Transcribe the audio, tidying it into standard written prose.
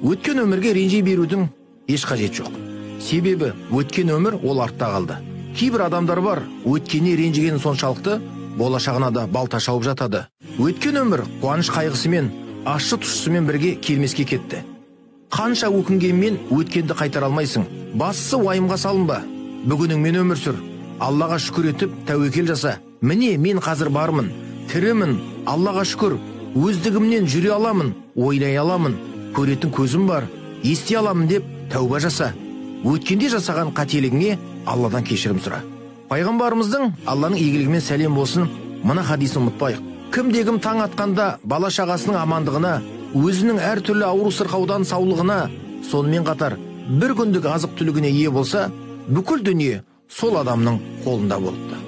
Өткен өмірге ренжи берудің еш қажеті жоқ. Себебі өткен өмір ол артта қалды. Кейбір адамдар бар, өткеніне ренжігені соншалықты, болашағына да балта шауып жатады. Өткен өмір қуаныш қайғысымен, ащы тұщысымен бірге келмеске кетті. Қанша өкінгенмен өткенді қайтара алмайсың. Бастысы уайымға салынба. Бүгініңмен өмір сүр. Аллаға шүкір етіп, тәуекел жаса. Міне, мен қазір бармын, тірімін, Аллаға шүкір. Өздігімнен жүре аламын, ойлай аламын, көретін көзім бар, ести аламын деп тәуба жаса. Өткенде жасаған қателігіңе Алладан кешірім сұра. Пайғамбарымыздың Алланың игілігімен сәлем болсын, мына хадисін ұмытпайық. Кімде-кім таң атқанда бала шағасының амандығына, өзінің әртүрлі ауру сырқаудан саулығына, сонымен қатар бір күндік азық түлігіне ие болса, бүкіл дүние сол адамның қолында болыпты.